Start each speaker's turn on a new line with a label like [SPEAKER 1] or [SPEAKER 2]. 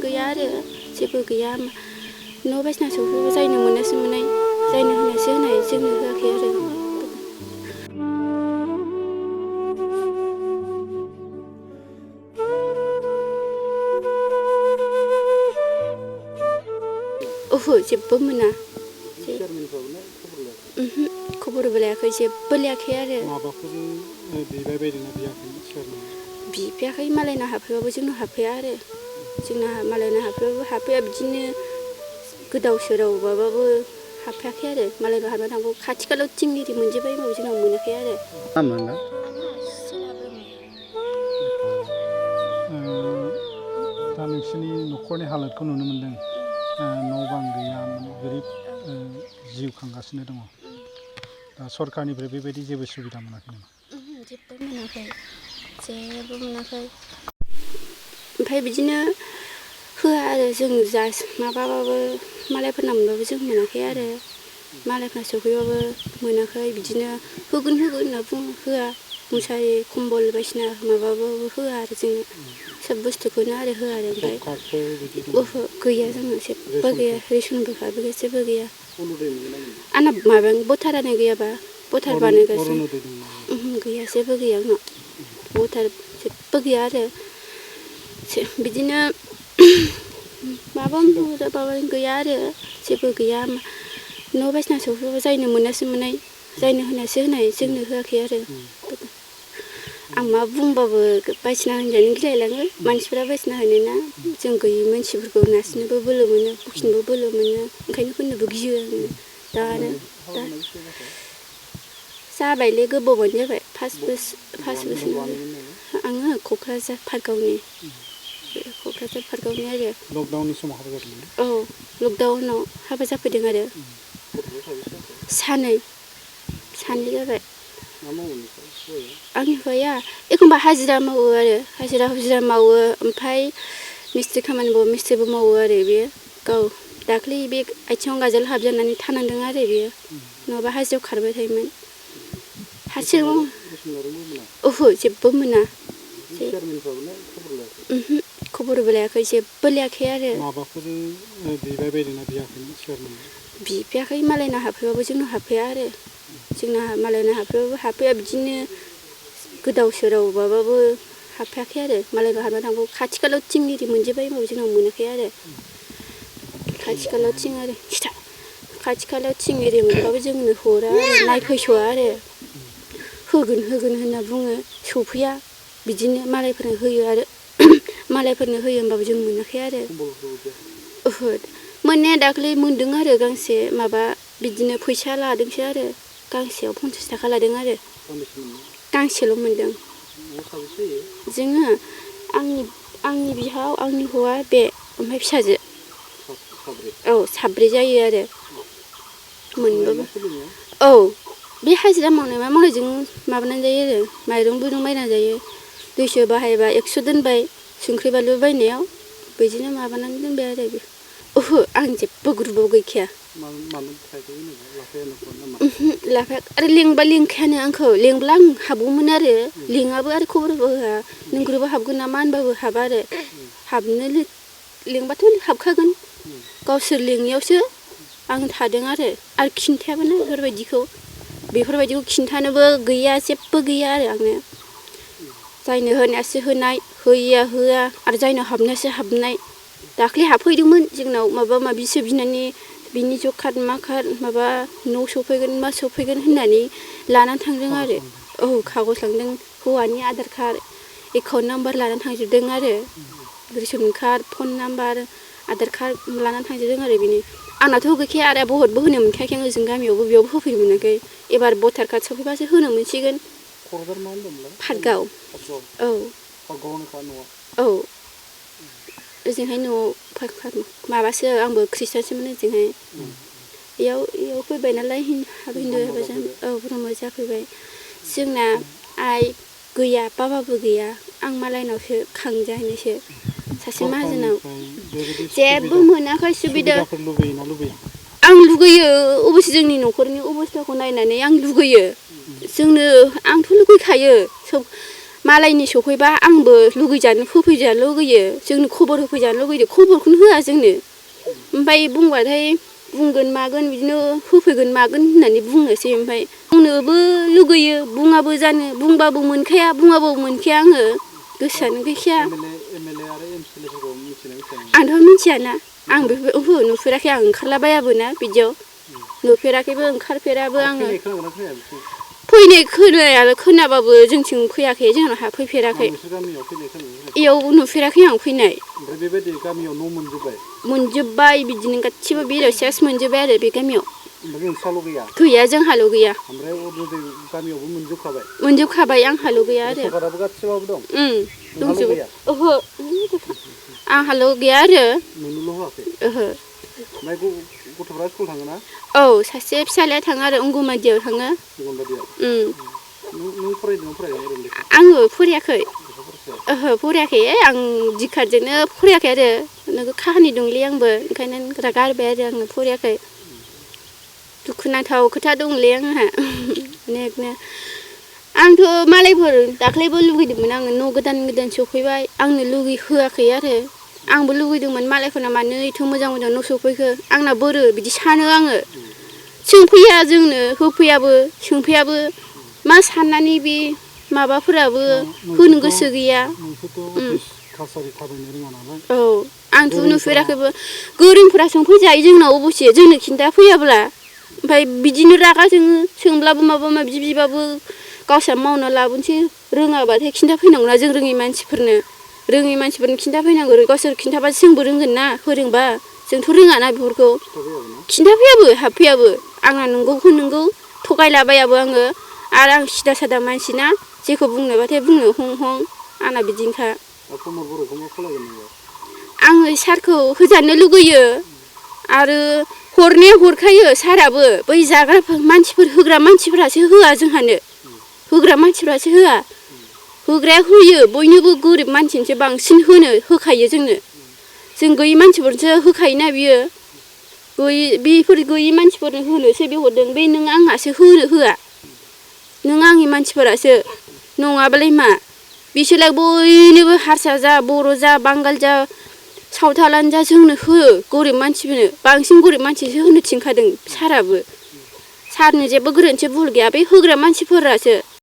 [SPEAKER 1] गैया आरो जेबो गैया न' बायदिसिना सफैबाबो जायनो मोननायसो मोननाय जायनो होनायसो होनाय जोंनो होआखै आरो ओहो जेबो मोना खबरबो लायाखै जेबो लायाखै आरो बिफायाखै मालायनाव हाबफैबाबो जोंनाव हाबफैया आरो जोंना मालायनाव हाबफैबाबो हाबफैया बिदिनो गोदाव सोरावबाबो हाबफैयाखै आरो मालायनाव हाबना थांगौ खाथि खालायाव थिं एरि मोनजोब्बाय होनबाबो जोंनाव मोनाखै आरो
[SPEAKER 2] दा नोंसोरनि न'खरनि हालोदखौ नुनो मोनदों न' बां गैया गोरिब जिउ खांगासिनो दङ दा सरकारनिफ्राय बेबायदि जेबो सुबिदा मोनाखै नामा
[SPEAKER 1] जेबो मोनाखै ओमफ्राय बिदिनो होआ आरो जों जा माबाबाबो मालायफोरना मोनबाबो जों मोनाखै आरो मालायफोरना सफैबाबो मोनाखै बिदिनो होगोन होनना बुङो होआ मुसारि कम्बल बायदिसिना माबाबाबो होआ आरो जोंनो सोब बुस्थुखौनो आरो होआ आरो ओमफ्राय ओहो गैया जोंना जेबो गैया रेसनबो कार्डबो गैया जेबो गैया आंना माबायानो भटारानो गैयाबा भटार बानायगासिनो गैया जेबो गैया आंनाव भटार जेबो गैया आरो बिदिनो माबा गैया आरो जेबो गैया न' बायदिसिना सफैबाबो जायनो मोननायसो मोननाय जायनो होनायसो होनाय जोंनो होआखै आरो आं मा बुंबाबो बायदिसिना होनजानो गिलायलाङो मानसिफोरा बायदिसिना होनोना जों गैयै मानसिफोरखौ नारसिननोबो बोलो मोनो बखिनोबो बोलो मोनो ओंखायनो होननोबो गियो आङो दा जाबायलै गोबावानो जाबाय 5 बोसोर आङो क'क्राझार पार्कआवनि आरो
[SPEAKER 2] लकडाउननि समाव हाबा जादोंमोन
[SPEAKER 1] औ लकडाउनाव हाबा जाफैदों आरो सानै जाबाय आंनि हौवाया एखमबा हाजिरा मावो आरो हाजिरा मावो ओमफ्राय मिस्ट्रि खामानि मावो मिस्ट्रिबो मावो आरो बेयो गाव दाख्लै बे आथिङाव गाजोल हाबजानानै थानांदों आरो बेयो नङाबा हाजिरायाव खारबाय थायोमोन हारसिं ओहो जेबो मोना खबरबो लायाखै जेबो लायाखै आरो बिफायाखै मालायनाव हाबफैबाबो जोंनाव हाबफैया आरो जोंना मालायनाव हाबफैबाबो हाबफैया बिदिनो गोदाव सोरावबाबो हाबफैयाखै आरो मालायनाव हाबना थांगौ खाथि खालायाव थिं एरि मोनजोब्बाय होनबाबो जोंनाव मोनाखै आरो खाथि खालायाव थिं एरि मोनबाबो जोंनो हरा आरो नायफैस'आ आरो होगोन होनना बुङो सफैया बिदिनो मालायफोरनो होयो होनबाबो जों मोनाखै आरो ओहो मोननाया दाख्लै मोनदों आरो गांसे माबा बिदिनो फैसा लादोंसो आरो गांसेयाव 50 थाखा लादों आरो गांसेल' मोनदों जोङो आंनि बिहाव आंनि हौवा बे ओमफ्राय फिसाजो औ साब्रै जायो आरो मोनबाबो औ बे हाजिरा मावनायजों माबानानै जायो आरो माइरं बायनानै जायो 200 बाहायबा 100 दोनबाय संख्रि बानलु बायनायाव बिदिनो माबानानै दोनबाय आरो ओहो आं जेबो ग्रुपआव गैखाया लाफाया आरो लेंबा लिंखायानो आंखौ लेंब्ला आं हाबगौमोन आरो लेङाबो आरो खबरबो होआ नों ग्रुपआव हाबगोन नामा होनबाबो हाबा आरो हाबनो लेंबाथ' हाबखागोन गावसोर लेङैयावसो आं थादों आरो खिन्थायाबोना बेफोरबायदिखौ खिन्थानोबो गैया जेबो गैया आरो आंनो जायनो होनायासो होनाय होयैया होआ आरो जायनाव हाबनायासो हाबनाय दाख्लै हाबफैदोंमोन जोंनाव माबा माबिसो बिनानै बिनि जब कार्ड मा कार्ड माबा न' सफैगोन होननानै लानानै थांदों आरो औ कागज लांदों हौवानि आधार कार्ड एकाउन्ट नाम्बार लानानै थांजोबदों आरो ration card phone number Aadhaar card लानानै थांजोबदों आरो बिनि आंनाथ' गैखाया आरो भटबो होनो मोनखायाखै आं ओजों गामियावबो बेयावबो होफैनो मोनाखै एबार भटार कार्ड सफैबासो होनो मोनसिगोन पार्कआव औ ओजोंहाय न'आव माबासो आंबो ख्रिस्टानसोमोन ओजोंहाय बेयाव फैबाय नालाय हिन्दु हाबा ब्रह्म जाफैबाय जोंना आइ गैया बाबाबो गैया आं मालायनावसो खांजाहैनायसो सासे माहाजोनाव जेबो मोनाखै सुबिदा आं लुगैयो अबयसे जोंनि न'खरनि अबस्थाखौ नायनानै आं लुगैयो आंथ' लुगैखायो मालायनि सफैबा आंबो लुगैजानो होफैजानो लुगैयो जोंनो खबर होफैजानो लुगैयो खबरखौनो होआ जोंनो ओमफ्राय बुंबाथाय बुंगोन मागोन बिदिनो होफैगोन मागोन होननानै बुंनोसै ओमफ्राय बुंनोबो लुगैयो बुङाबो जानो बुंबाबो मोनखाया बुङाबाबो मोनखाया आङो गोसोआनो गैखाया आंथ' मिथियाना आं बेफोर ओहो नुफेराखै आं ओंखारलाबायाबो ना बिदियाव नुफेराखैबो ओंखारफेराबो आङो फैनाय खोनाबाबो जोंथिं फैयाखै जोंनाव हाबफैफेराखै इयाव नुफेराखै आं फैनाय
[SPEAKER 2] ओमफ्राय बेबायदि गामियाव न' मोनजोब्बाय
[SPEAKER 1] मोनजोब्बाय बिदिनो गासिबो बिलाइ सेस मोनजोब्बाय आरो बे गामियाव
[SPEAKER 2] ओमफ्राय नोंस्राल' गैया
[SPEAKER 1] गैया जोंहाल' गैया
[SPEAKER 2] ओमफ्राय अरुण'दय गामियावबो
[SPEAKER 1] मोनजोबखाबाय आंहाल' गैया आरो
[SPEAKER 2] सरकाराबो गासिबाबो दं
[SPEAKER 1] दंजोबो ओहो आंहाल' गैया आरो
[SPEAKER 2] नोंनोल' होआखै
[SPEAKER 1] ओहो
[SPEAKER 2] ओमफ्राय गथ'फ्रा स्कुल थाङो ना
[SPEAKER 1] औ सासे फिसालाया थाङो आरो अंगनबादियाव थाङो
[SPEAKER 2] नों फरायदोंना फरायाखै ओरैनो
[SPEAKER 1] आङो फरायाखै ओहो फरायाखै आं दिखारजोंनो फरायाखै आरो नोगोद खाहानि दंलै आंबो ओंखायनो गारबाय आरो आङो फरायाखै दुखुनांथाव खोथा दंलै आंहा अनेकनो आंथ' मालायफोर दाख्लैबो लुगैदोंमोन आङो न' गोदान गोदान सफैबाय आंनो होआखै आरो आंबो लुगैदोंमोन मालायफोरना मानो एथ' मोजां मोजां न' सफैखो आंना बोरो बिदि सानो आङो सोंफैया जोंनो होफैयाबो सोंफैयाबो मा साननानै बे माबाफोराबो होनो गोसो गैया औ आंथ' नुफेराखैबो गोरोंफोरा सोंफैजायो जोंनाव अबसे जोंनो खिन्थाफैयाब्ला ओमफ्राय बिदिनो रागा जोङो सोंब्लाबो माबा माबि बिबाबो गावस्रा मावना लाबोनोसै रोङाबाथाय खिन्थाफैनांगौना जों रोङै मानसिफोरनो खिन्थाफैनांगौ गावसोर खिन्थाबासो जोंबो रोंगोन ना फोरोंबा जोंथ' रोङाना बेफोरखौ खिन्थाफैयाबो हाबफैयाबो आंना नंगौखौ नंगौ थगायलाबायाबो आङो आरो आं सिदा सादा मानसि ना जेखौ बुंनोबाथाय बुंनो हं हं आंना बिदिनोखा आङो सारखौ होजानो लुगैयो आरो हरनाया हरखायो साराबो बै जाग्रा मानसिफोर होग्रा मानसिफोरासो होआ जोंहानो होग्रा मानसिफ्रासो होआ होग्राया होयो बयनोबो गोरिब मानसिनोसो बांसिन होखायो जोंनो जों गैयै मानसिफोरनोसो होखायोना बियो बेफोर गैयै मानसिफोरनो होनोसो बे हरदों बे नों आंहासो होआ नों आंनि मानसिफोरासो नङाबालाय मा बिसोरलाय बयनोबो हारसा जा बर' जा बांगाल जा सावथालानो जा जोंनो हो गरिब मानसिफोरनो बांसिन गरिब मानसिसो होनो थिनखादों साराबो सारनो जेबो गोरोन्थि भुल गैया बे होग्रा मानसिफोरासो